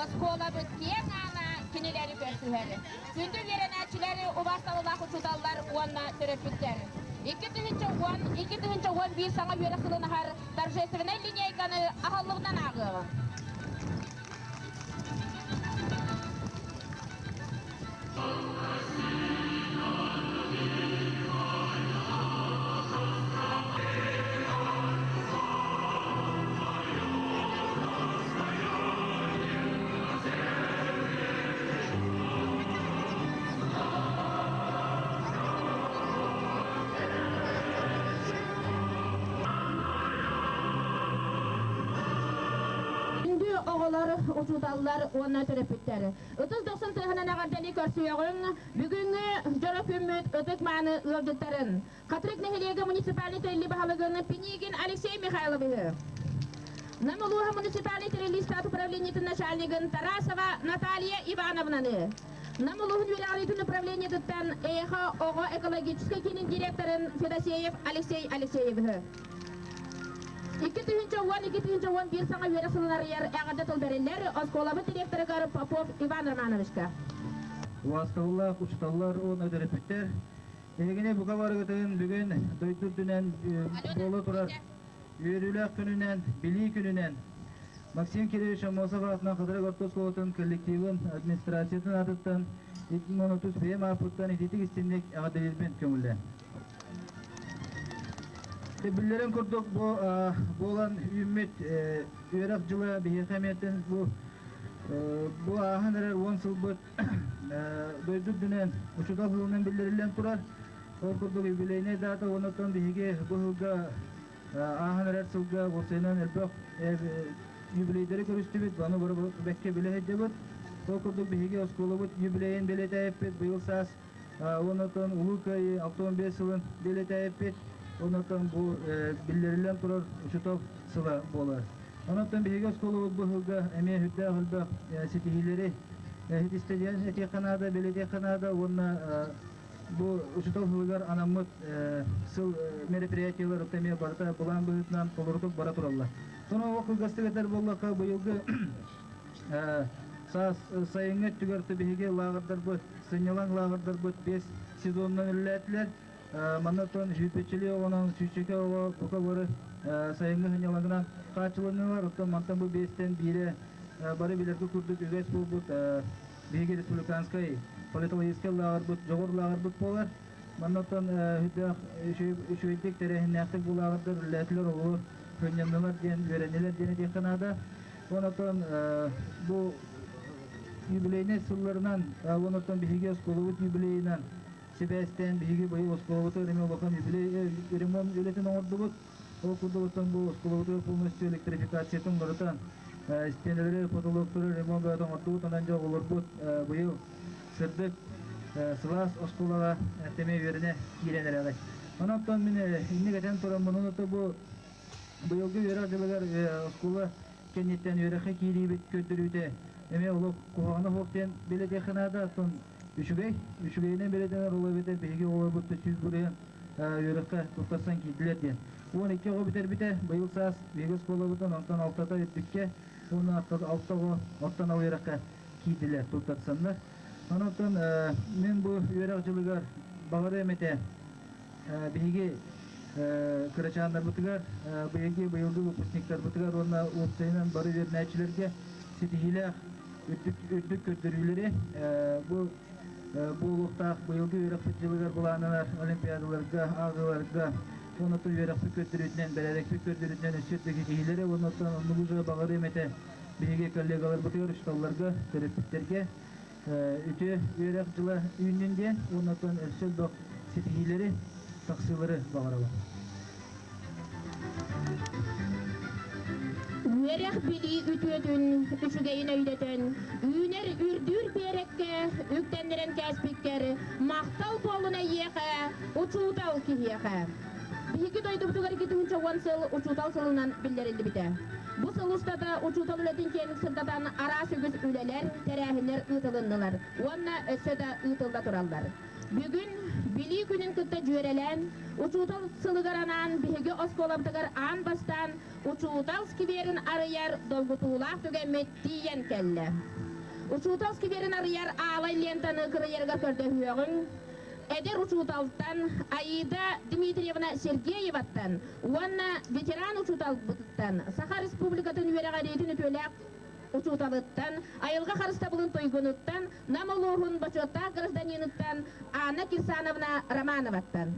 Оскуолабыт киэҥ аана кинилэри көрсүһэр. Күндү үөрэнээччилэри, убаастабыллаах учууталлар уонна төрөппүттэр. 2010, 2011 саҥа үөрэх сылын аһар торжественнай линейканы аһыллыбытынан ааҕыаҕыҥ. Күндү оҕолор, учууталлар уонна төрөппүттэр! Ытыс дохсун тыаһынан эҕэрдэни көрсүөҕүҥ бүгүҥҥү дьоро күммүт ытык-мааны ыалдьыттарын, Хатырык нэһилиэгэ муниципальнай тэриллии баһылыгын Пинигин Алексей Михайловиһы, Нам улууһа муниципальнай тэриллии штат управлениетын начальнигын Тарасова Наталья Ивановнаны, Нам улууһун үөрэҕириитин управлениетыттан Эхо оҕо экологическай киинин директорын Федосеев Алексей Алексеевиһы. 2010-2011 саҥа үөрэх сылын арыйар эҕэрдэ тыл бэриллэр оскуолабыт директорыгар Попов Иван Романовичка. Убаастабыллаах учууталлар уонна төрөппүттэр, эһигини бука барыгытын бүгүн дойду үрдүнэн буола турар үөрүүлээх күнүнэн, Билии күнүнэн Максим Кириллович Аммосов аатынан Хатырык орто оскуолатын коллективын администрациятын аатыттан 2030 бэйэм ааппыттан итиитик истинник эҕэрдэлиирбин көҥүллээн. Биллэрин курдук бу буолан үүммүт үөрэх дьыла биһиэхэ эмиэтин бу бу ааһан эрэр 10 сылбыт дойду үрдүнэн учуутал сылынан биллэриллэн турар. Ол курдук юбилейнай дата уонна биһиги бу сылга ааһан эрэр сылга уопсайынан элбэх юбилейдары көрүстүбүт, ону бары бэккэ билэ сылдьабыт. Ол курдук биһиги оскуолабыт юбилейын бэлиэтээбиппит быйыл саас Оннотон Улуу Кыайыы 65 сылын бэлиэтээбиппит. Оннотон бу биллэриллэн турар учуутал сыла буолар. Оннотон биһиги оскуолабыт бу сылга эмиэ сүрдээх элбэх ситиһиилэри ситистэ диэн этиэххэ наада, бэлиэтиэххэ наада уонна бу учуутал сылыгар анаммыт сыл мероприятиелар эмиэ барыта былаан быһыытынан толорутук бара тураллар. Соно ол кылгастык этэр буоллахха быйылгы Саас сайыҥҥы өттүгэр биһиги лааҕырдарбыт, сынньалаҥ лааҕырдарбыт биэс сезонунан үлэлээтилэр. Манна оттон сүүрбэччэлии оҕонон сүүсчэкэ оҕо бука бары сайыҥҥы сынньалаҥынан хааччыланнылар. Оттон мантан бу биэстэн биирэ бары билэргэ курдук үгэс буолбут биһиги республиканскай политологическай лааҕырбыт, дьоҕур лааҕырбыт буолар. Манна оттон сүрдээх үчүгэйдик тэрээһиннээхтик бу лааҕырдар үлэлээтилэр, оҕолор сынньаннылар диэн, үөрэннилэр диэн этиэххэ наада. Онон бу юбилейнай сылларынан, онон биһиги оскуолабыт юбилейынан сибээстээн биһиги быйыл оскуолабытыгар эмиэ улахан юбилей ремонт үлэтин оҥордубут. Ол курдук оттон бу оскуолабытыгар полностью электрификациятын уларытан, стенэлэри, потолоктары ремонт бөҕөтө оҥордубут. Онон дьэ оҕолорбут быйыл сырдык, сылаас оскуолаҕа эмиэ үөрэнэ киирэн эрэҕит. Онон мин инник этэн тураммын, онон бу Быйылгы үөрэх дьылыгар оскуола кэнниттэн үөрэххэ киириибит көрдөрүүтэ эмиэ олох куһаҕана суох диэн билэтиэххэ наада. Оттон үчүгэй, үчүгэйинэн бэлиэтэнэр ол эбэтэр биһиги оҕолорбут 100% үөрэххэ туттарсан киирдилэр диэн. 12 оҕо бүтэрбитэ, быйыл саас биһиги оскуолабытын онтон алтата үрдүккэ уонна алта оҕо оттон ал үөрэххэ киирдилэр туттарсаннар. Онон мин бу үөрэх дьылыгар баҕарыам этэ биһиги кырачааннарбытыгар, быйылгы быйылгы выпускниктарбытыгар уонна уопсайынан бары үөрэнээччилэргэ ситиһиилээх үрдүк, үрдүк көрдөрүүлэри бу буолуохтаах быйылгы үөрэхпит дьылыгар былааннанар олимпиадаларга, ааҕыыларга уонна үөрэхпит көрдөрүүтүнэн, бэрээдэкпит көрдөрүүтүнэн өссө үрдүк ситиһиилэри уонна оннук уже баҕарыам этэ биһиги коллегаларбытыгар, учууталларга, төрөппүттэргэ үтүө үөрэх дьыла үүннүн диэн уонна оттон өссө элбэх ситиһиилэри, тахсыылары баҕарабын. Үөрэх билии үтүөтүн, үчүгэйин өйдөтөн, үүнэр үрдүүр биэрэккэ үктэннэрэн кээспиккэр махтал буолун эйиэхэ, учуутал киһиэхэ. Биһиги дойдубутугар 2010 сыл учуутал сылынан биллэриллибитэ. Бу сыл устата учуутал үлэтин киэҥник сырдатан араас үгүс үлэлэр, тэрээһиннэр ыытылыннылар уонна өссө да ыытылла тураллар. Бүгүн Билии күнүн кытта дьүөрэлээн, учуутал сылыгар анаан биһиги оскуолабытыгар аан бастаан Учуутал скверин арыйар долгутуулаах түгэммит тиийэн кэллэ. Учуутал скверин арыйар аалай лентаны кырыйарыгар көрдөһүөҕүҥ. Эдэр учууталтан Аида Дмитриевна Сергееваттан уонна ветеран учууталбытыттан Саха Республикатын үөрэҕириитин үтүөлээх учууталыттан, айылҕа харыстабылын туйгунуттан, Нам улууһун бочуоттаах гражданиныттан Анна Кирсановна Романоваттан.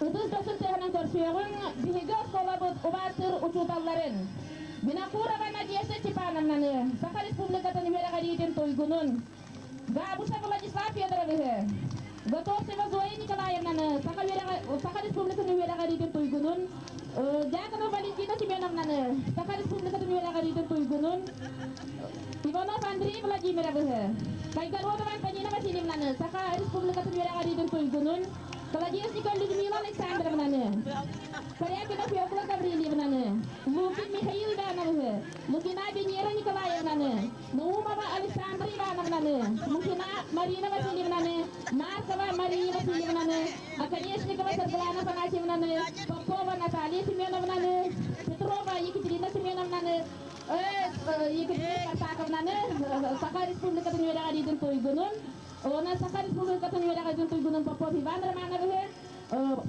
Ытыс дохсун тыаһынан көрсүөҕүҥ биһиги оскуолабыт убаастыыр учууталларын Винокурова Надежда Степановнаны, Саха Республикатын үөрэҕириитин туйгунун, Габышев Владислав Федоровиһы, Готовцева Зоя Николаевнаны, Саха, үөрэҕэ, Саха Республикатын үөрэҕириитин туйгунун, Дьяконова Валентина Семеновнаны, Саха Республикатын үөрэҕириитин туйгунун, Иванов Андрей Владимировиһы, Кайгородова Антонина Васильевнаны, Саха Республикатын үөрэҕириитин туйгунун, Колодезникова Людмила Александровнаны, Корякина Фёкла Гаврильевнаны, Лукин Михаил Ивановиһы, Лукина Венера Николаевнаны, Наумова Александра Ивановнаны, Мухина Марина Васильевнаны, Маркова Мария Васильевнаны, Оконешникова Саргылана Афанасьевнаны, Попова Наталья Семеновнаны, Петрова Екатерина Семеновнаны, Екатерина Спартаковнаны, Саха Республикатын үөрэҕириитин туйгунун, Онон Саха Республикатын үөрэҕириитин туйгунун Попов Иван Романовиһы,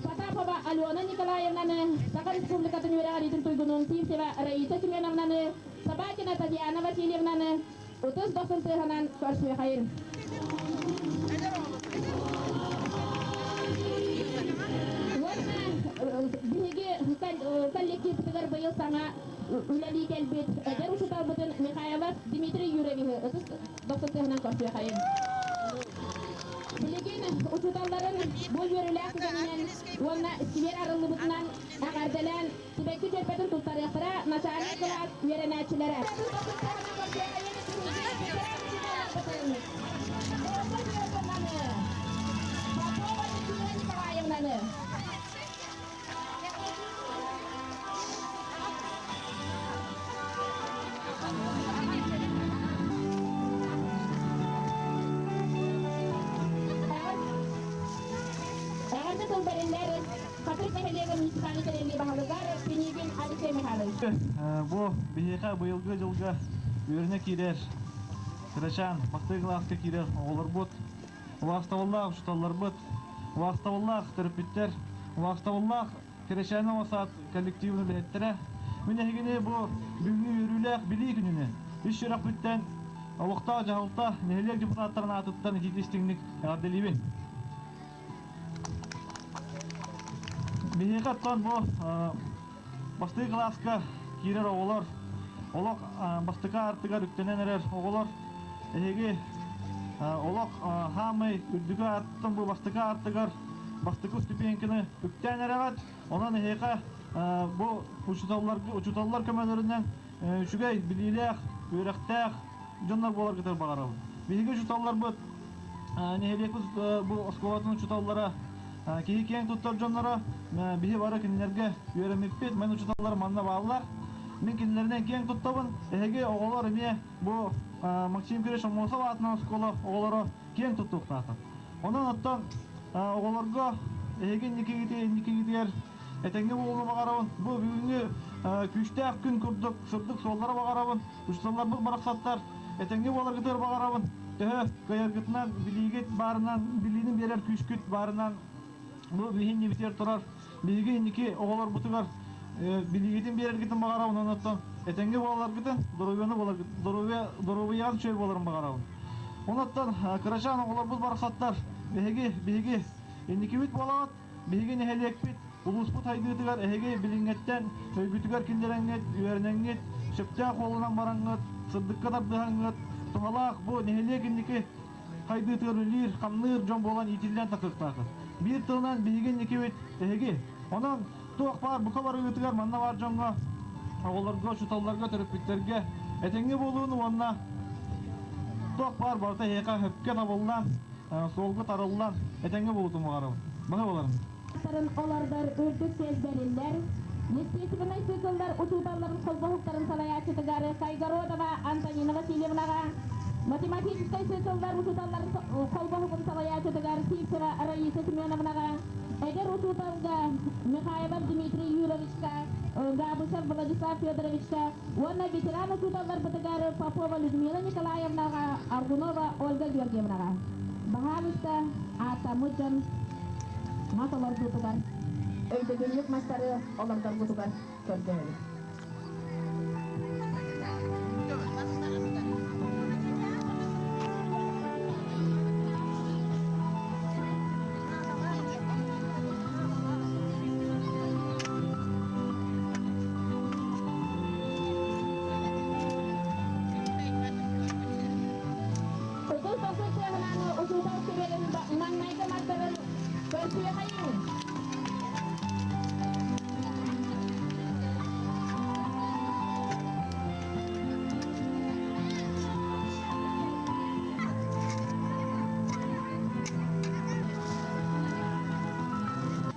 Потапова Алена Николаевнаны, Саха Республикатын үөрэҕириитин туйгунун Сивцева Раиса Семеновнаны, Собакина Татьяна Васильевнаны ытыс дохсун тыаһынан көрсүөхайын. Уонна биһиги коллективпытыгар быйыл саҥа үлэлии кэлбит эдэр учууталбытын Михайлов Дмитрий Юрьевиһы ытыс дохсун тыаһынан көрсүөхайын. Билигин учууталларын бу үөрүүлээх түгэнинэн уонна сквер арыллыбытынан эҕэрдэлээн Сибэкки дьөрбөтүн туттарыахтара начальнай кылаас үөрэнээччилэрэ. Попова Екатерина Николаевнаны. Эҕэрдэ тыл бэриллэр Хатырык нэһилиэгин муниципальнай тэриллии баһылыгар Пинигин Алексей Михайлович. Бу биһиэхэ быйылгы дьылга үөрэнэ киирэр кырачаан бастакы кылааска киирэр оҕолорбут, убаастабыллаах учууталларбыт, убаастабыллаах төрөппүттэр, убаастабыллаах Кэрэчээнэ оҕо саад коллективын үлэһиттэрэ, мин эһигини бу бүгүҥҥү үөрүүлээх Билии күнүнэн үс сүрэхпиттэн олохтоох дьаһалта, нэһилиэк депутаттарын аатыттан итиитик-истиҥник эҕэрдэлиибин. Биһиэхэ оттон бу бастакы кылааска киирэр оҕолор, олох бастакы аартыгар үктэнэн эрэр оҕолор, эһиги олох хаамай үрдүкү ааттан бу бастакы аартыгар бастакы ступеньканы үктээн эрэҕит. Онон эһиэхэ бу учууталлар учууталлар көмөлөрүнэн үчүгэй билиилээх, үөрэхтээх дьоннор буоларгытыгар баҕарабын. Биһиги учууталларбыт нэһилиэкпит бу оскуолатын учууталлара киһи киэҥ туттар дьонноро биһи бары кинилэргэ үөрэммиппит. Мен учууталлар манна бааллар. Мин кинилэринэн киэҥ туттабын. Эһиги оҕолор эмиэ бу Максим Кириллович Аммосов аатынан оскуола оҕолоро киэҥ туттуохтаахтар. Онон оттон оҕолорго эһиги инникигитигэр этэҥҥэ буолууну баҕарабын. Бу бүгүҥҥү күүстээх күн курдук сырдык суоллары баҕарабын. Учууталларбыт барахсаттар этэҥҥэ буоларгытыгар баҕарабын. Төһө кыайаргытынан, билиигит баарынан, билиини биэрэр күүскүт баарынан бу биһи иннибитигэр турар биһиги инники оҕолорбутугар билиигитин биэрэргитин баҕарабын. Онон оттон Этэҥҥэ буоларгытын, доруобуйаны буоларгыт, доруобуйаҕыт үчүгэй буоларын баҕарабын. Онуттан кырачаан оҕолорбут барахсаттар, биһиги, биһиги инникибит буолаҕыт, биһиги нэһилиэкпит, улууспут хайдыытыгар эһиги билиҥҥэттэн өйгүтүгэр киллэрэҥҥит, үөрэнэҥҥит, сөптөөх уолунан бараҥҥыт, сырдыкка тардыһаҥҥыт, туһалаах бу нэһилиэк инники хайдыытыгар үлэлиир, хамныыр дьон буолан иитиллэн тахсыахтааххыт. Биир тылынан биһиги инникибит эһиги. Онон туох баар бука барыгытыгар манна баар дьоҥҥо, оҕолорго, учууталларга, төрөппүттэргэ этэҥҥэ буолууну уонна туох баар барыта эһиэхэ сөпкө табыллан, суолга тарыллан этэҥҥэ буолуутун баҕарабын. Баһы буоларын. Олордор үрдүк сиэс бэриллэр. Естественнай цикллар учууталларын холбоһуктарын салайааччытыгар Кайгородова Антонина Васильевнаҕа, математическай цикллар учууталларын холбоһугун салайааччытыгар Сивцева Раиса Семеновнаҕа, эдэр учууталга Михайлов Дмитрий Юровичка, Габышев Владислав Федоровичка уонна ветеран учууталларбытыгар Попова Людмила Николаевнаҕа, Аргунова Ольга Георгиевнаҕа. Баһаалыста, ааттаммыт дьон мас олордуутугар өйдөбүнньүк мастары олордоргутугар көрдөһөбүт. Ытыс дохсун тыаһынан учуутал сүбэлэрин маҥнайгы мастарын көрсүөхэйиҥ!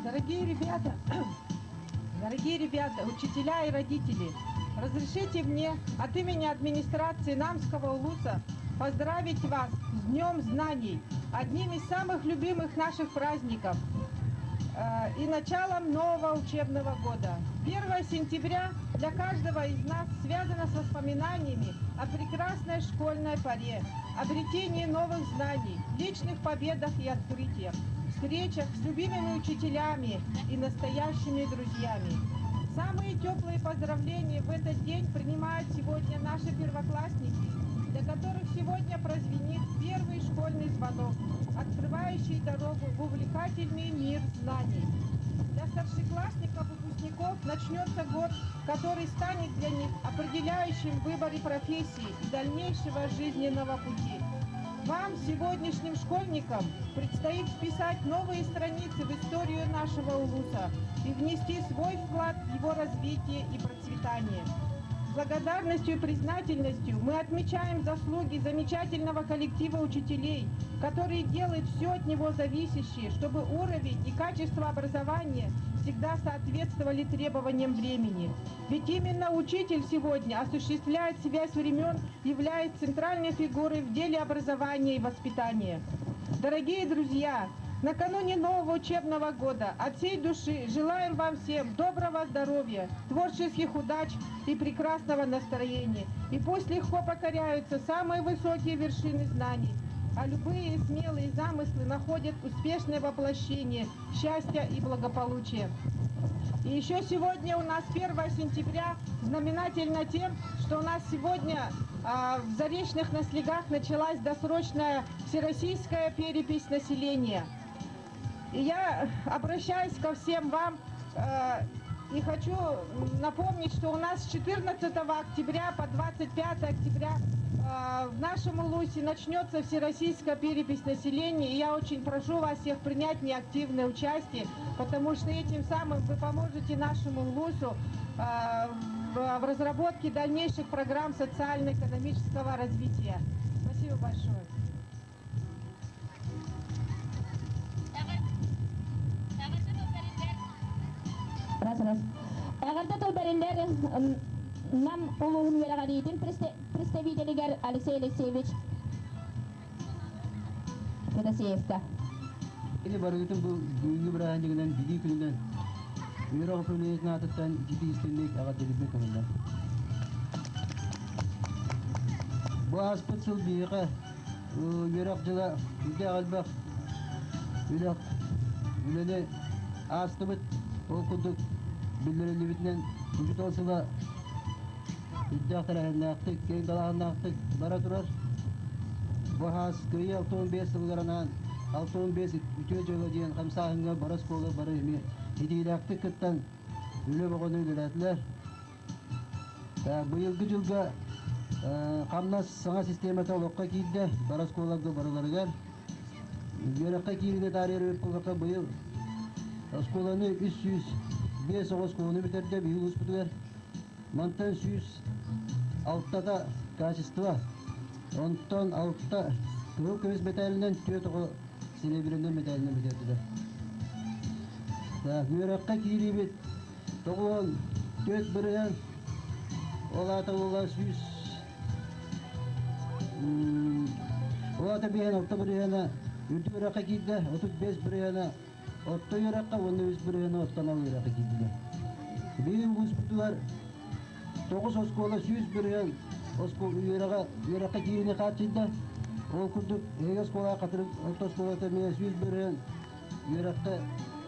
Дорогие ребята, дорогие ребята, учителя и родители, разрешите мне от имени администрации Намского улуса поздравить вас с Днем Знаний, одним из самых любимых наших праздников и началом нового учебного года. 1 сентября для каждого из нас связано с воспоминаниями о прекрасной школьной поре, обретении новых знаний, личных победах и открытиях, встречах с любимыми учителями и настоящими друзьями. Самые теплые поздравления в этот день принимают сегодня наши первоклассники, для которых сегодня прозвенит первый школьный звонок, открывающий дорогу в увлекательный мир знаний. Для старшеклассников выпускников начнется год, который станет для них определяющим в выборе профессии и дальнейшего жизненного пути. Вам, сегодняшним школьникам, предстоит вписать новые страницы в историю нашего улуса и внести свой вклад в его развитие и процветание. С благодарностью и признательностью мы отмечаем заслуги замечательного коллектива учителей, которые делают все от него зависящее, чтобы уровень и качество образования всегда соответствовали требованиям времени. Ведь именно учитель сегодня осуществляет связь времен, являясь центральной фигурой в деле образования и воспитания. Дорогие друзья, накануне нового учебного года от всей души желаем вам всем доброго здоровья, творческих удач и прекрасного настроения. И пусть легко покоряются самые высокие вершины знаний, а любые смелые замыслы находят успешное воплощение счастья и благополучия. И еще сегодня у нас 1 сентября знаменательно тем, что у нас сегодня в Заречных наслегах началась досрочная всероссийская перепись населения. И я обращаюсь ко всем вам и хочу напомнить, что у нас с 14 октября по 25 октября в нашем Улусе начнется всероссийская перепись населения. И я очень прошу вас всех принять неактивное участие, потому что этим самым вы поможете нашему Улусу в разработке дальнейших программ социально-экономического развития. Спасибо большое. Раз, раз. Эҕэрдэ тыл бэриллэр Нам улууһун үөрэҕириитин представителигэр Алексей Алексеевич Федосеевка. Ини барыгытын бу бүгүҥҥү бырааһынньыгынан билии күнүнэн үөрэх управлениетын аатыттан итии истиҥник эҕэрдэлиирбин көҥүллээн. Бу ааспыт сыл биһиэхэ үөрэх дьыла сүрдээх элбэх үлэ үлэни аастыбыт. Ол курдук биллэриллибитинэн учуутал сыла. Үрдээх тэрээһиннээхтик, киэҥ далааһыннаахтык бара турар. Бу хаас Кыайыы 65 сылыгар анаан 65 үтүө дьыала диэн хамсааһыҥҥа бары оскуола бары эмиэ ситиилээхтик кыттан үлэ бөҕөнү үлэлээтилэр. Быйылгы дьылга хамнас саҥа систиэмэтэ олоххо киирдэ, бары оскуолаларга барыларыгар. Үөрэххэ киириини таарыйар үөрэх быйыл оскуоланы 305 оҕо оскуоланы бүтэрдэ биһиги улууспутугар. Мантан 106-та качество, онтон алта кыһыл көмүс мэтээлинэн, түөрт оҕо серебряный мэтээлинэн бүтэрдилэр. Так, үөрэххэ киириибит 94%, ол аата буолла 100 ол аата биһэн 6%-а үрдүк үөрэххэ киирдэ, 35%-а орто үөрэххэ уонна 3%-а орто анал үөрэххэ киирдилэр. Биир улууспутугар тоҕус оскуола 100% үөрэҕэ үөрэххэ киириини хааччыйда. Ол курдук эһиги оскуола Хатырык орто оскуолата эмиэ 100% үөрэххэ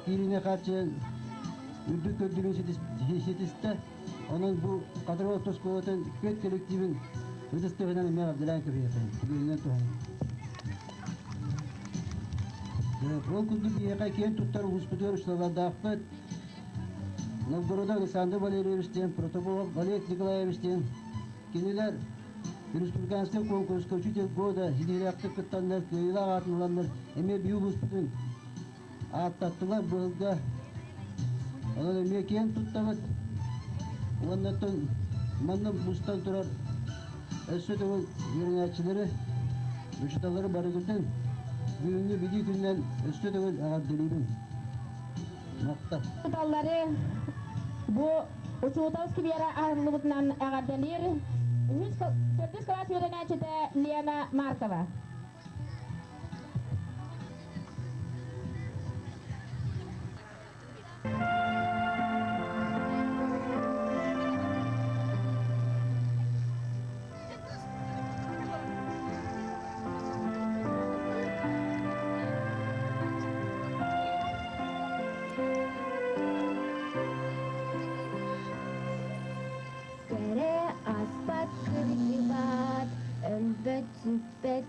киириини хааччыйан үрдүк көрдөрүүнү ситистэ. Онон бу Хатырык орто оскуолатын пед коллективин ытыс тыаһынан эмиэ эҕэрдэлээн кэбиһиэххэ түгэнинэн туһанан. Ол курдук биһиэхэ киэн туттар улууспутугар учууталлардаахпыт. Новгородов Александр Валерьевич диэн, Протопопов Олег Николаевич диэн кинилэр республиканскай конкурска «Учитель года» ситиһиилээхтик кыттаннар, кыайыылаах аатын ыланнар эмиэ биһиги улууспутун ааттаттылар быһылга. Онон эмиэ киэн туттабыт. Уонна манна мустан турар өссө төгүл үөрэнээччилэри, учууталлары барыгытын бүгүҥҥү Билии күнүнэн өссө төгүл эҕэрдэлиибин. Махтал. Учууталлары бу учуутал сквера аһыллыбытынан эҕэрдэлиир үһүс төрдүс кылаас үөрэнээччитэ Лена Маркова. Кэрэ аспат кырдьыбат, өлбөт-сүппэт.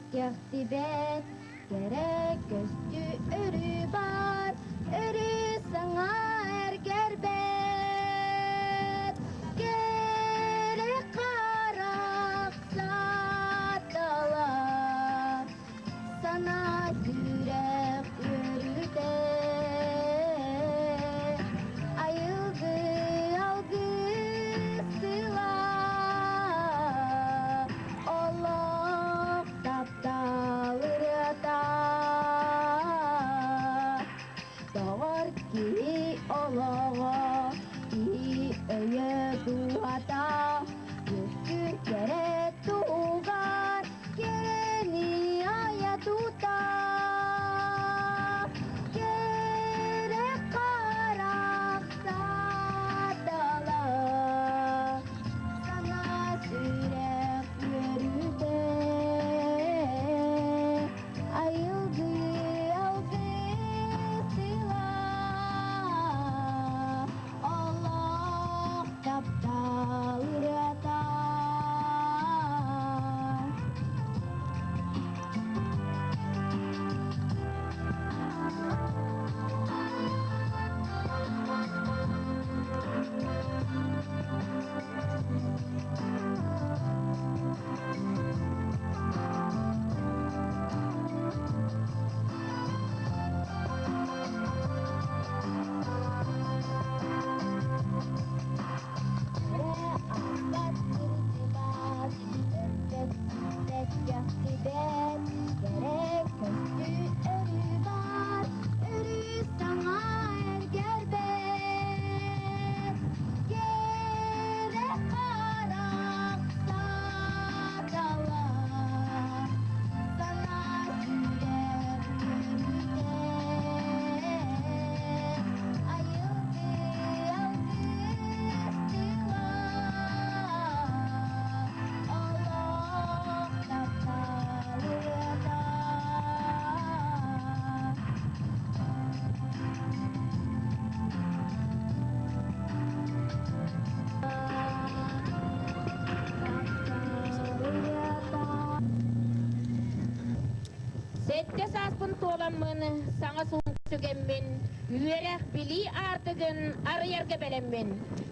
Сэттэ сааспын туоламмын, саҥа суһум сүгэммин, үөрэх, билии аартыгын арыйарга бэлэммин.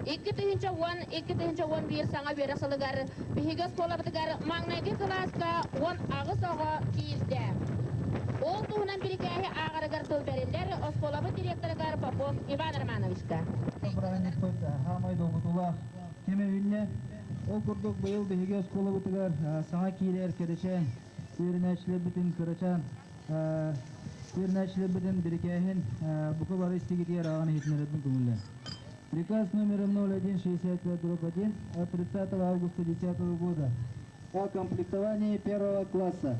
2010-2011 саҥа үөрэх сылыгар биһиги оскуолабытыгар маҥнайгы кылааска 18 оҕо киирдэ. Ол туһунан бирикээһи ааҕарыгар тыл бэриллэр оскуолабыт директорыгар Попов Иван Романовичка. Бырааһынньыкпыт хаамай долгутуулаах кэмэ үүннэ. Ол курдук быйыл биһиги оскуолабытыгар саҥа киирэр кэрэчээн үөрэнээччилэрбитин кырачаан үөрэнээччилэрбитин бирикээһин бука бары истигитигэр ааҕан иһитиннэрэрбин көҥүллээн. Приказ номер 0165 дробь 1 от 30 августа 2010 года о комплектовании первого класса.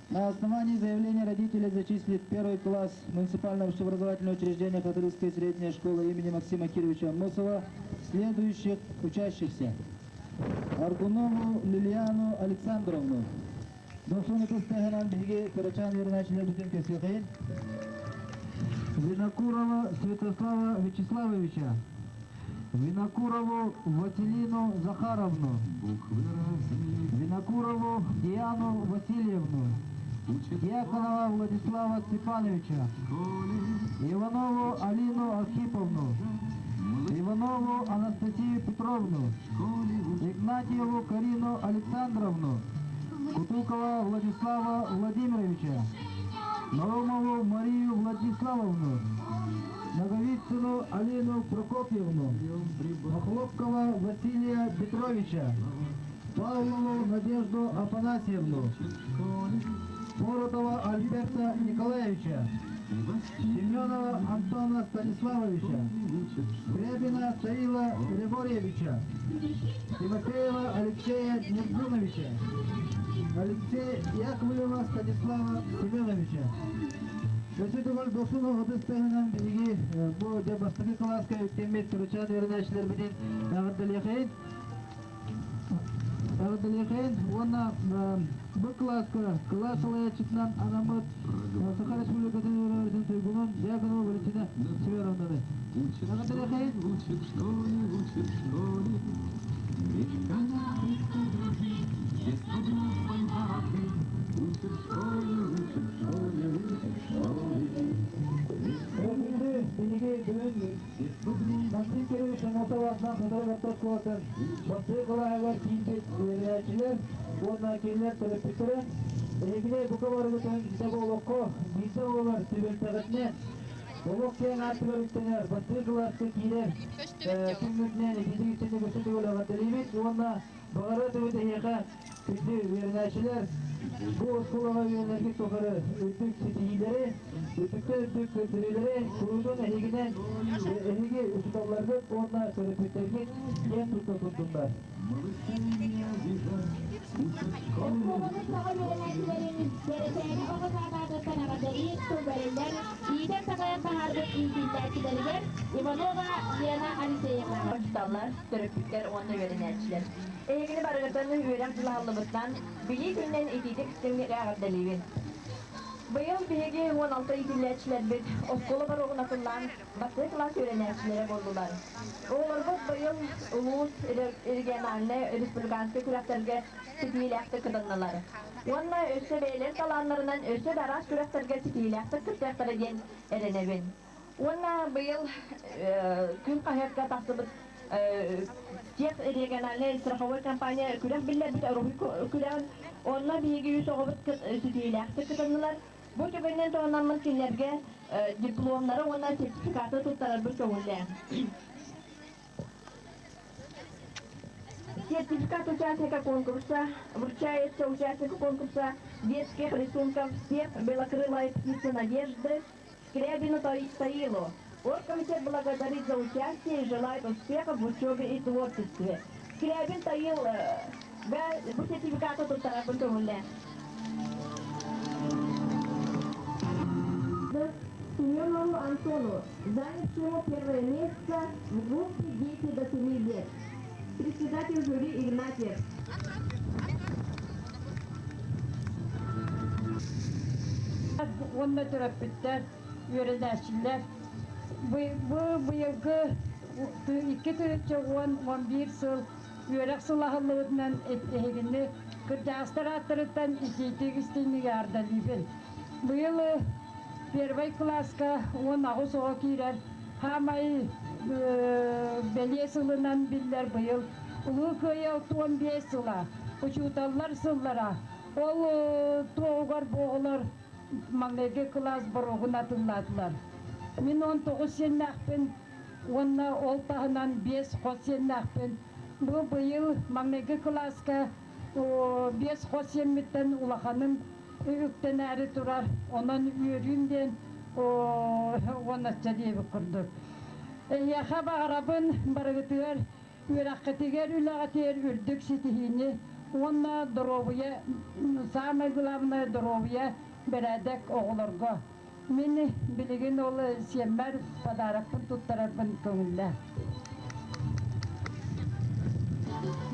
На основании заявления родителей зачислить в первый класс муниципального общеобразовательного учреждения Хатырыкская средняя школа имени Максима Кировича Аммосова следующих учащихся. Аргунову Лилиану Александровну. Дохсун ытыс тыаһынан биһиги кырачаан үөрэнээччилэрбитин көрсүөхэйин. Винокурова Святослава Вячеславовича. Винокурову Василину Захаровну. Винокурову Диану Васильевну. Дьяконова Владислава Степановича. Иванову Алину Архиповну. Иванову Анастасию Петровну. Игнатьеву Карину Александровну. Кутукова Владислава Владимировича. Наумову Марию Владиславовну. Наговицыну Алину Прокопьевну. Охлопкова Василия Петровича. Павлову Надежду Афанасьевну. Поротова Альберта Николаевича. Семенова Антона Станиславовича. Скрябина Таила Григорьевича. Тимофеева Алексея Нергуновича. Алексея Яковлева Станислава Семеновича. Өссө төгүл дохсун ытыс тыаһынан биһиги бу дьэ бастакы кылааска үктэммит кырачаан үөрэнээччилэрбитин эҕэрдэлиэхэйин. Эҕэрдэлиэхэйин уонна бу кылааска кылаас салайааччытынан анаммыт Саха Республикатын үөрэҕириитин туйгунун Дьяконова Валентина Семеновнаны. Эҕэрдэлиэхэйин. Учит в школе, учит в школе, Мечта дружить, Детство дружбой дорожить. Учит в школе, учит в школе, учит в школе. Бүгүнкү биһиги бүгүн Максим Кирович Аммосов аатынан Хатырык орто оскуолатын бастакы кылааһыгар киирбит үөрэнээччилэр уонна кинилэр төрөппүттэрэ эһигини бука барыгытын дьэ бу олоххо биирдэ буолар түбэлтэҕитинэн олох киэҥ аартыгар үктэнэр бастакы кылааска киирэр күҥҥүтүнэн ититик-истиҥник өссө төгүл эҕэрдэлиибит уонна баҕарар этибит эһиэхэ күндү үөрэнээччилэр бу оскуолаҕа үөрэнэргит тухары үрдүк ситиһиилэри, үрдүктэн үрдүк көрдөрүүлэри куруутун эһигинэн эһиги учууталларгыт уонна төрөппүттэргит киэн тутта турдуннар. Малышей не обижай, учат в школе, Оскуолабыт учат саҥа в школе. үөрэнээччилэрин Кэрэчээни оҕо саатаатыттан эҕэрдэлиир тыл бэриллэр, иитэн-такайан таһаарбыт иитиллээччилэригэр Иванова Лена Алексеевнаҕа. Учууталлар, төрөппүттэр уонна үөрэнээччилэр. Эһигини барыгытын үөрэх дьылаһыллыбытынан, Билии күнүнэн итиитик истиҥник эҕэрдэлиибин. Быйыл биһиги 16 иитиллээччилэрбит оскуола боруогун атыллаан бастакы кылаас үөрэнээччилэрэ буоллулар. Оҕолорбут быйыл улуус, региональнай, республиканскай күрэхтэргэ ситиһиилээхтик кытыннылар. Уонна өссө бэйэлэрин талааннарынан өссө да араас күрэхтэргэ ситиһиилээхтик кыттыахтара диэн эрэнэбин. Уонна быйыл күн хаһыакка тахсыбыт тех региональнай страховой компания күрэх биллэрбит уруһуй күрэҕин онно биһиги үс оҕобут ситиһиилээхтик кытыннылар. Бу түгэнинэн туһанаммын кинилэргэ дипломнары уонна сертификаты туттарарбын көҥүллээн. Сертификат участника конкурса вручается участнику конкурса детских рисунков «Всех белокрылая птица надежды» Скрябину Таилу. Оргкомитет благодарит за участие и желает успехов в учебе и творчестве. Скрябин Таил бу сертификаты туттарарбын көҥүллээн. Семенову Антону, занявшему первое место в группе «Дети до 7 лет». Председатель жюри Игнатьев. Уонна төрөппүттэр, үөрэнээччилэр бу быйылгы 2011 сыл үөрэх сыл аһыллыбытынан эһигини Кырдьаҕастар ааттарыттан итиитик истиҥник эҕэрдэлиибин. Быйыл первай кылааска 18 оҕо киирэр. Хаамай бэлиэ сылынан биллэр быйыл Улуу Кыайыы 65 сыла, учууталлар сыллара. Ол туоһугар бу оҕолор маҥнайгы кылаас боруогун атыллаатылар. Мин 19 сиэннээхпин уонна ол таһынан биэс хос сиэннээхпин. Бу быйыл маҥнайгы кылааска биэс хос сиэммиттэн улаханым үктэнээри турар. Онон үөрүүм диэн уонначча диэбит курдук. Эһиэхэ баҕарабын барыгытыгар үөрэххитигэр, үлэҕитигэр үрдүк ситиһиини уонна доруобуйа, самое главное доруобуйа, бэрээдэк оҕолорго. Мин билигин ол сиэммэр подарокпын туттарарбын көҥүллээ.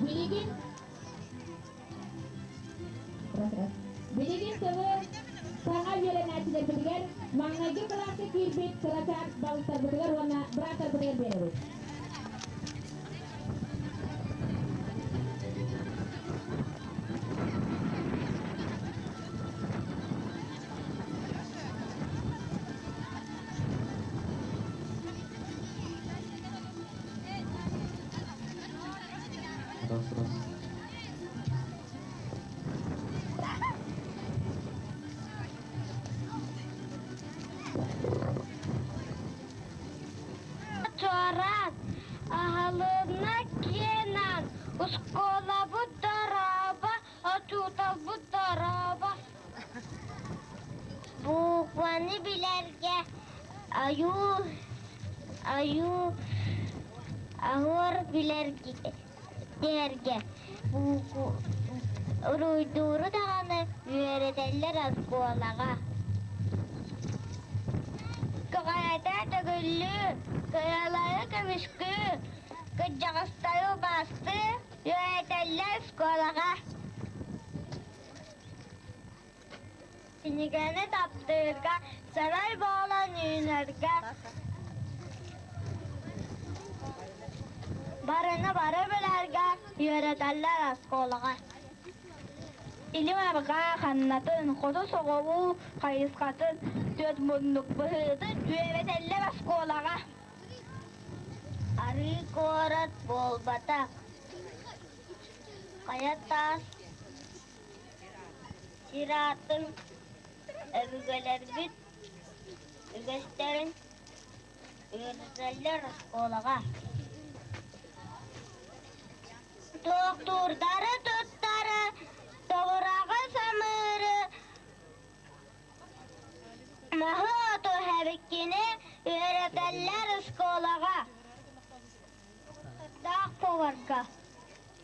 Билигин Билигин тылы саҥа үөрэнээччилэрбитигэр маҥнайгы кылааска киирбит кырачаан балыстарбытыгар уонна бырааттарбытыгар биэрэбит. Раз, раз. Чуораан, аһылынна киэнэн, оскуолабыт дорообо, учууталбыт дорообо. Букваны билэргэ айуу, айуу, аһыар билэргэ дээргэ уруйдууру даҕаны үөрэтэллэр оскуолаҕа. Көҕүрэтэ төгүллүү, кыралары көмүскүү, кырдьаҕастары убаастыы үөрэтэллэр оскуолаҕа. Кинигэни таптыырга, сарай буолан үүнэргэ, барыны бары билэргэ үөрэтэллэр оскуолаҕа. Илим арҕаа ханнатын, хоту соҕуруу хайысхатын, түөрт муннук быһыытын үөрэтэллэр оскуолаҕа. Арыы куорат буолбатах, хайа таас Сир аатын өбүгэлэрбит үгэстэрин үөрэтэллэр оскуолаҕа. Туохтуурдары туттары, тобураҕы самыыры, маһы-оту эбиккини үөрэтэллэр оскуолаҕа. Даах поварга,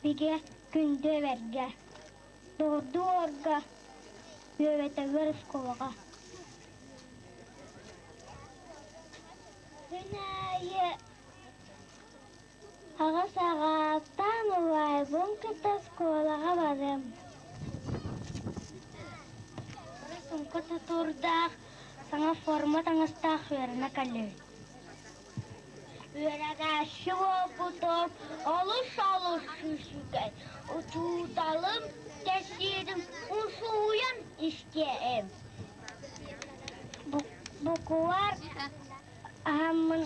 бигэ күндү эбэргэ. Доҕордуу уорга, үөрэтэллэр оскуолаҕа. Күн аайы аҕыс аҕааттаан убайбын кытта оскуолаҕа барым. Сумка тутуурдаах, саҥа форма таҥастаах үөрэнэ кэллибит. Үөрэнээччи буолбутум олус-олус үчүгэй. Учууталым кэпсиирин усуйан истиэм. Букубар аһаммын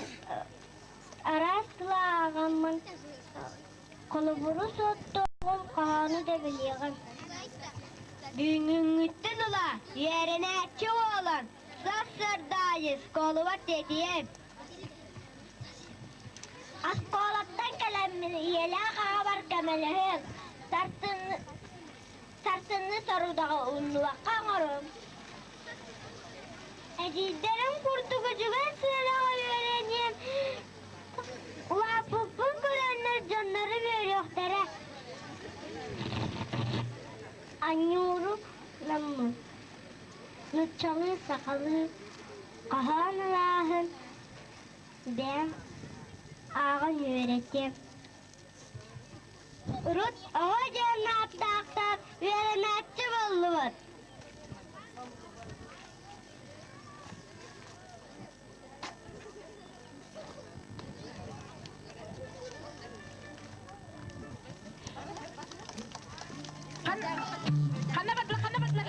араас тыла ааҕаммын холобуру суоттуоҕум, хоһоону да билиэҕим. Бүгүҥҥүттэн ыла үөрэнээччи буолан сарсыарда аайы оскуолабар тиэтийэм. Оскуолаттан кэлэммин ийэлээх аҕабар көмөлөһүөм, сарсыҥҥы сорудаҕы умнубакка оҥоруом. Эдьиийдэрим курдук үчүгэй сыанаҕа үөрэниэм, улааппыппын көрөннөр дьоннорум үөрүөхтэрэ. Анньууру ламмын, нууччалыы, сахалыы Хоһоон ылааһын бэйэм ааҕан үөрэтиэм. Урут оҕо диэн ааттаахтар үөрэнээччи буоллубут. Ханна бардылар, ханна бардылар?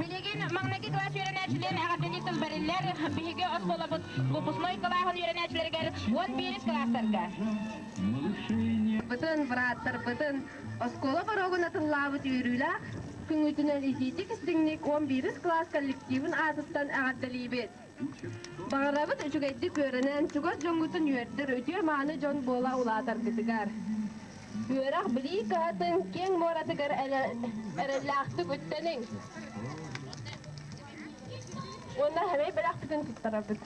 Билигин маҥнайгы кылаас үөрэнээччилэрин эҕэрдэлии тыл бэриллэр. Биһиги оскуолабыт выпускной кылааһын үөрэнээччилэригэр 11 кылаастарга. Бытын, бырааттарбытын оскуола боруогун атыллаабыт үөрүүлээх күҥҥүтүнэн итиитик-истиҥник 11 кылаас коллективын аатыттан эҕэрдэлиибит. Баҕарабыт үчүгэйдик үөрэнэн, чугас дьоҥҥутун үөрдэр үтүө-мааны дьон буола улаатаргытыгар. Үөрэх билии кыһатын киэҥ муоратыгар эрэллээхтик үктэниҥ. Уонна сэмэй бэлэхпитин туттарабыт.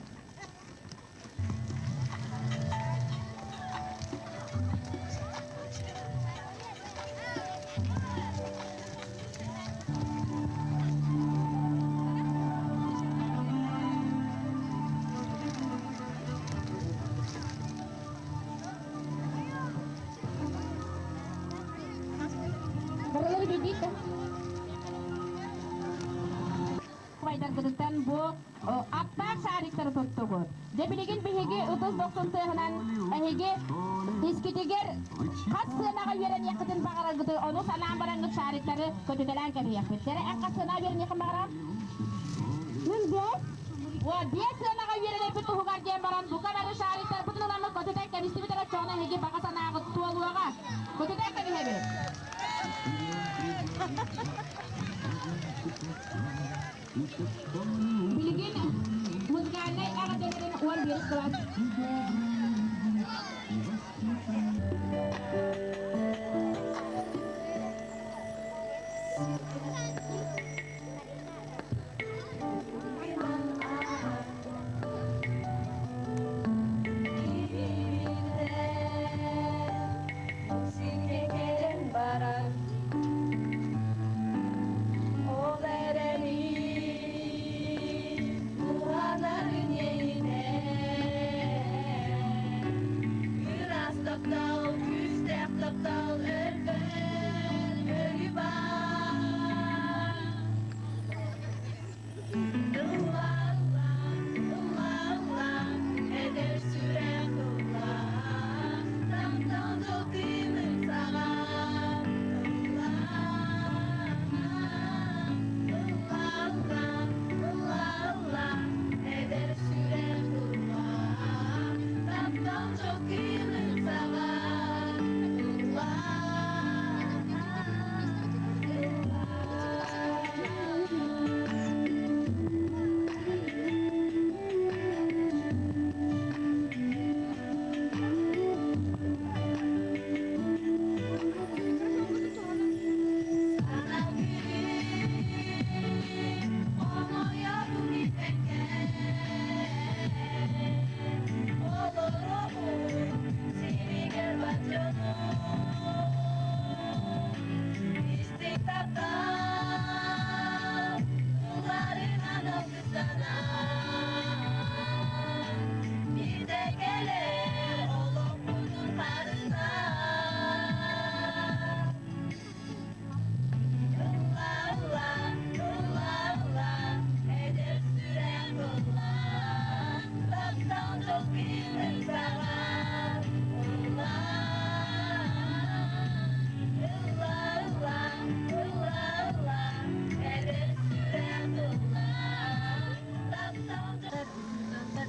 Барылары билбит Убайдаргытыттан бу аттаах шариктары туттугут. Дьэ билигин биһиги ытыс дохсун тыаһынан эһиги искитигэр хас сыанаҕа үөрэниэххитин баҕараргытый ону санаан бараҥҥыт шариктары көтүтэлээн кэбиһиэхпит. Дьэ эн хас сыанаҕа үөрэниэххин баҕараҕын? Мин биэс. О, биэс сыанаҕа үөрэнэрбит туһугар диэн баран бука бары шариктарбытын ыламмыт көтүтэн кэбистибит эрэ оччоҕуна эһиги баҕа санааҕыт туолуоҕа. Көтүтэн кэбиһэбит. Билигин музыкальнай эҕэрдэлэрин 11 кылаас Баран Ол эрэни уһанарын Ыраас таптал, күүстээх таптал өлбөт өлүү баар. Ылла, ылла, ылла, ылла, эдэр сүрэх ылла, таптал дьол кыымын саҕа. Ылла, ылла, ылла, ылла, ылла, эдэр сүрэх ылла, таптал дьол кыымын саҕа. Ылла, Сана күн хомойорун билбэккэ олоробун сиригэр бар дьонум истиҥ таптал тылларынан алгыстанан биирдэ кэлэр олохпутун харыстаан Ылла, ылла, ылла, ылла, эдэр сүрэх ылла, таптал дьол кыымын саҕар. Ылла, ылла, ылла, ылла, ылла, эдэр сүрэх ылла, таптал дьол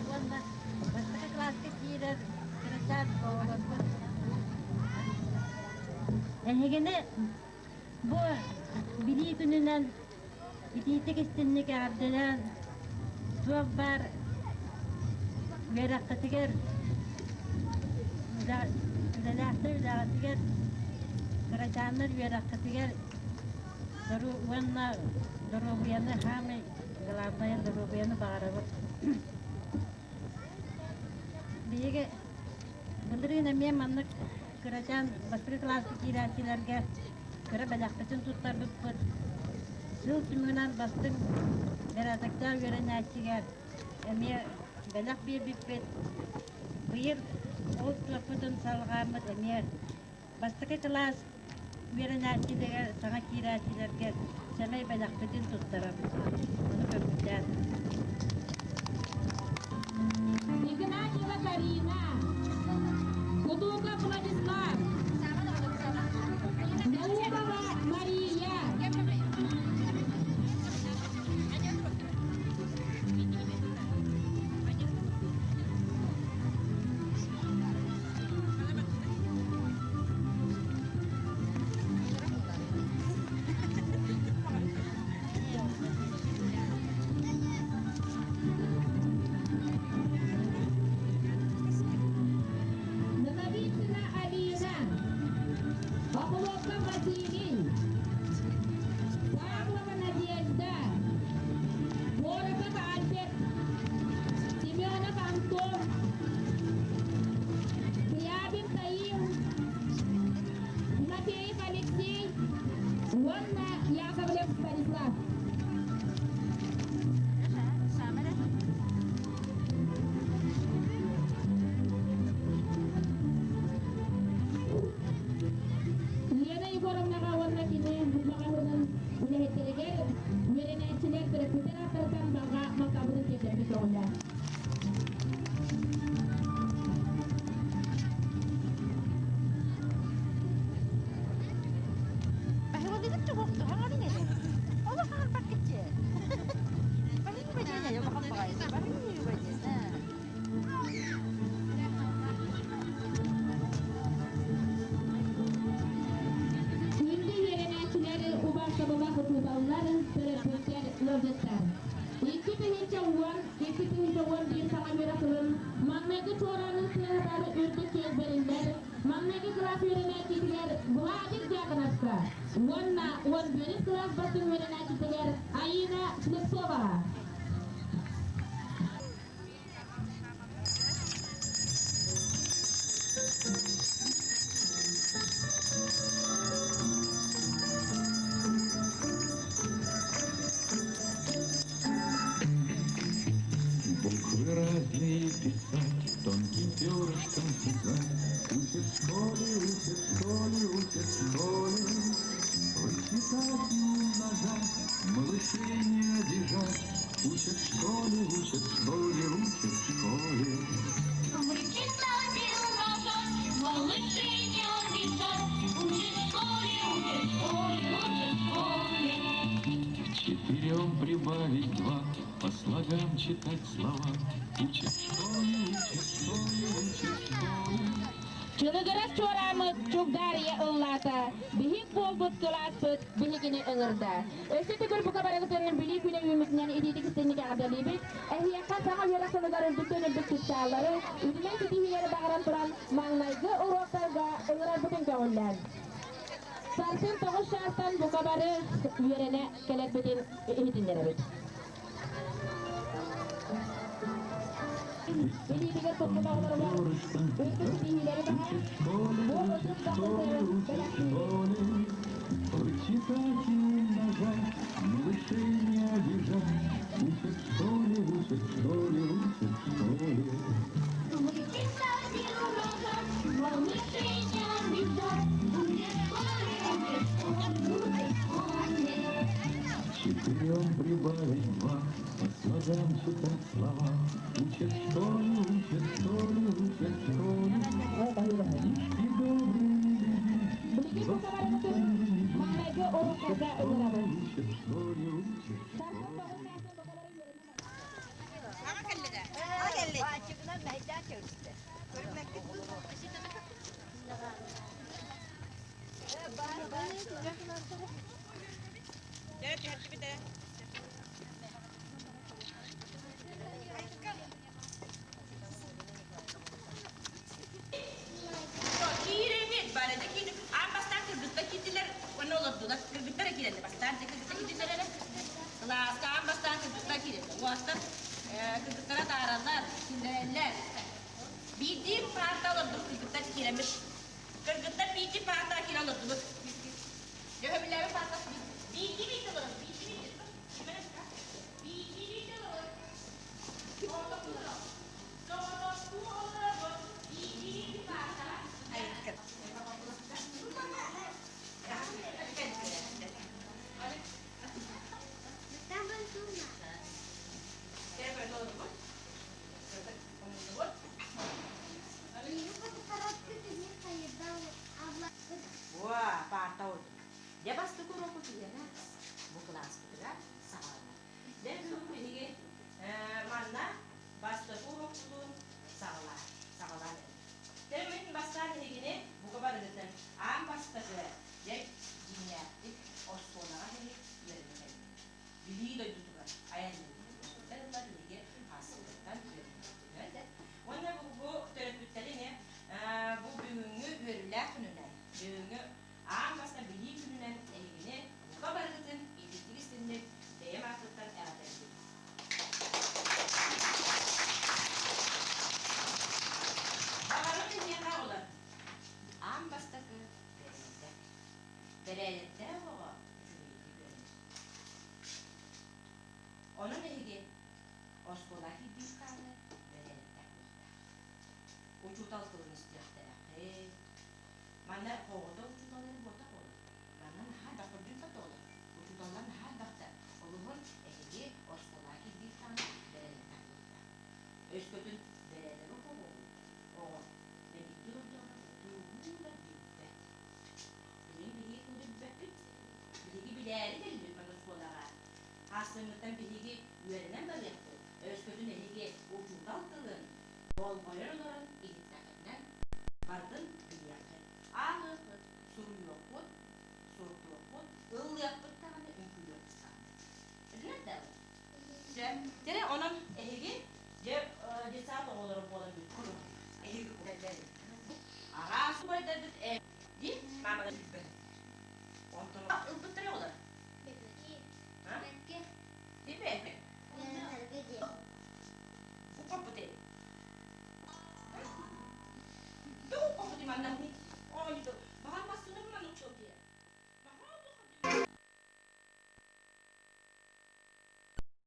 уонна бастакы кылааска киирэр кырачаан оҕолорбут Эһигини бу Билии күнүнэн итиитик истинник эҕэрдэлээн туох баар үөрэххитигэр үлэлээхтэр үлэҕитигэр кырачааннар үөрэххитигэр уонна доруобуйаны саамай главное доруобуйаны баҕарабыт. Биһиги былырыын эмиэ маннык кырачаан бастакы кылааска киирээччилэргэ кыра бэлэхпитин туттарбыппыт. Сыл түмүгүнэн бастыҥ бэрээдэктээх үөрэнээччигэ эмиэ бэлэх биэрбиппит. Быйыл ол туохпутун салҕааммыт эмиэ бастакы кылаас үөрэнээччилэргэ, саҥа киирээччилэргэ сэмэй бэлэхпитин туттарабыт. Ону көмүстээн. Игнатьева Карина, Кутуков Владислав. уонна Яковлев Станислав. Лена Егоровнаҕа уонна кини маҕаһыынын үлэһиттэригэр үөрэнээччилэр төрөппүттэр ааттарыттан барҕа махталбытын тиэрдэбит көҕүлээн. Күндү үөрэнээччилэр, убаастабыллаах учууталлар, төрөппүттэр, ыалдьыттар! 2010, 2011 саҥа үөрэх сылын маҥнайгы чуораанын тыаһатар үрдүк чиэс бэриллэр маҥнайгы кылаас үөрэнээччитигэр Владик Дьяконовка уонна 11 кылаас бастыҥ үөрэнээччитигэр Аина Слепцоваҕа. Буквы разные писать, тонким перышком писать. Учат в школе, учат в школе, учат в школе. Вычитать и умножать, малышей не обижать. Учат в школе, учат в школе, учат в школе. Вычитать и умножать, малышей не обижать. Учат в школе, учат в школе, учат в школе. К четырем прибавить два, по слогам читать слова. Учат в школе, учат в школе, учат в школе. Чылыгырас чуорааммыт чугдаарыйа ыллаата, биһик буолбут кылааспыт биһигини ыҥырда. Өссө төгүл бука барыгытын Билии күнэ үүммүтүнэн итиитик истиҥник эҕэрдэлиибит. Эһиэхэ саҥа үөрэх сылыгар үрдүктэн үрдүк чыпчааллары, үтүмэн ситиһиилэри баҕаран туран, маҥнайгы уруоктарга ыҥырарбытын көҕүллээн. Сарсын тоҕус чаастан бука бары үөрэнэ кэлэрбитин иһитиннэрэбит. Илиитигэр туппут оҕолоругар үрдүк ситиһиилэри баҕар, бу ытык дохсун бэлэхтиибит. Вычитать и умножать, малышей не обижать. Учат в школе, учат в школе, учат в школе. Вычитать и умножать, малышей не обижать. Учат в школе, учат в школе, учат в школе. Четырем прибавить два, по слогам читать слова. Учат в школе, учат в школе, учат в школе. Книжки добрые не любить, Билигин бука барыгытын маҥнайгы уруоктарга ыҥырабыт. учат в школе, учат в Сарсын школе. тоҕус чаастан бука бары үөрэнэ Киирэбит барыда киирдик. Аан бастаан кыргыттар киирдилэр уонна олордулар. Кыргыттар киирэллэр бастаан кыргыттар киирдилэр эрэ. Кылааска аан бастаан кыргыттар киирэллэр. Уостар кыргыттара таараллар, киллэрэллэр. Биирдии паарта олордубут кыргыттар киирэммит. Кыргыттар биирдии паарта киирэ олордубут. Дьөһөбүлээбит паарта биирдии биирдии олорор, биирдии биирдии. Биирдии биирдии олорор. Соҕотохтуу олоробут. Биирдии биирдии паарта. Дьэ бастакы уруокпут иһиэнэ бу кылааспытыгар саҕаланар. Дьэ бүгүн биһиги манна бастакы уруокпутун саҕалаан саҕалаан Дьэ мин бастаан эһигини бука барыгытын аан бастакы дьэ дьиҥнээхтик оскуолаҕа кэлик үөрэнэ Билии дойдутугар айанныыбыт. Ыллар биһиги ааспыттан үөрэннэхпит. Уонна бу төрөппүттэри эмиэ бу бүгүҥҥү үөрүүлээх күнүнэн, бүгүҥҥү аан бастаан Билии күнүнэн эһигини бука барыгытын итиитик истинник бэйэм ааппыттан эҕэрдэлиибин. Баҕарым эһиэхэ оҕолор аан бастакы бэрээдэк. Бэрээдэктээх оҕо. Онон эһиги оскуола киирдиир хааны бэрээдэктээх буолуохтаах. Учуутал тылын истиэхтээххит. Манна оҕото учуутал эрэ буолбатах оҕолор. Манна наһаа элбэх көрдүүр оҕолор. Учууталлар наһаа элбэхтэр. Олуһун эһиги оскуола киирдиир хааны бэрээдэктээх буолуохтаах. Өскөтүн бэрээдэгэ оҕоҕун оҕо мэлийдии олордоҕуна тугу да билбэт. Билигин биһиги тугу да билбэппит. Биһиги билээри кэллибит манна оскуолаҕа. Сарсыҥҥыттан биһиги үөрэнэн барыахпыт. Өскөтүн эһиги учуутал тылын болҕойон олорон иһиттэххитинэ барытын билиэххит. Ааҕыаххыт, суруйуоххут, суруктуоххут, ыллыахпыт даҕаны, үҥкүүлүөхпүт даҕаны. Билэр да? Дьэ, дьэ онон эһиги дьэ детсад оҕолоро буолан бүттүм. Эһиги араас убайдаргыт э дии маамалар билбэт. Онтон ылбыттара оҕолор. Дибэ. Укоппут. Тугу укоппут манна?